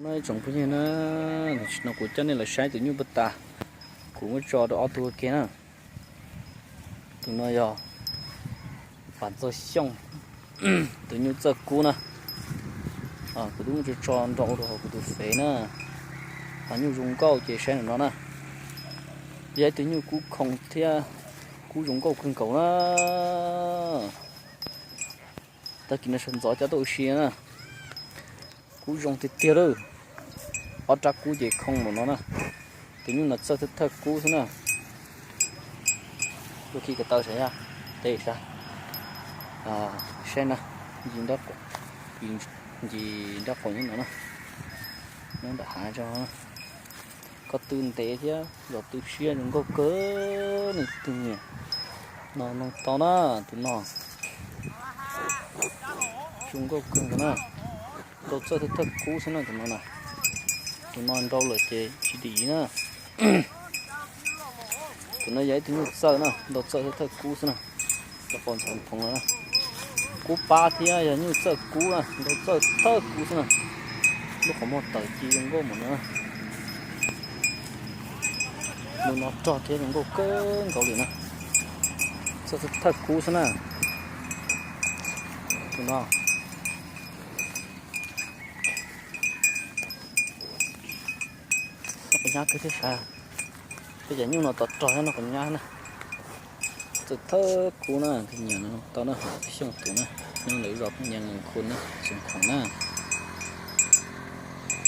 No ib tsoom phooj ywg na, tam sim no kuv coj nej los saib tus nyuj puag ta, kuv muab tso rau ob tug ua ke na. Tus no yog Vam Txawj Xyooj, tus nyuj txawj kub na. Kuv twb muab tso tso nrau rau hauv kuv tus fev na. Ho nyuj zoo nkauj ces saib ntawm no na. Yog ib tug nyuj kub khoo thiab kub zoo nkauj kawg nkaus na. Tag kis no sawv ntxov coj tuaj ua si na. Kub zoo tiag tiag lawm. Ob rab kub ces khoo npaum no na. Tus nyuj no txawj thawj thawj kub xwb na. Lub khi ko taw sav yog teb sav, saib na, ncig nrab qaum nyob no na, nyob nram hav zog. Ko tw ntev thiab zos tw siab zoo nkauj kawg, nej leej twg nyiam no nug tau na. Tus no zoo nkauj kawg nkaus na. Nrau txawj thawj thawj kub xwb na tus no na. Tus no nrau lawm ces tsis dim na. Tus no yog ib tug nyuj txawj na, nrau txawj thawj thawj kub xwb na. Cov qos ntxhov phoov no na. Kub pab thiab yog nyuj txawj kub na, nrau txawj thawj kub xwb na. Lub qhov muag tawm ci zoo nkauj npaum no na. Tus no rog thiab zoo nkauj kawg nkaus li na. Txawj thawj kub xwb na. Tus no noj qos nyab kawg thiab sav. Peb cov nyuj no tau rog thiab noj qos nyab na. Txawj thawj kub na, nyiam no tau na, Xyooj tus na, nyob ntawm zos Phooj Nyiaj Nkees Khu na, Xeev Khuam na.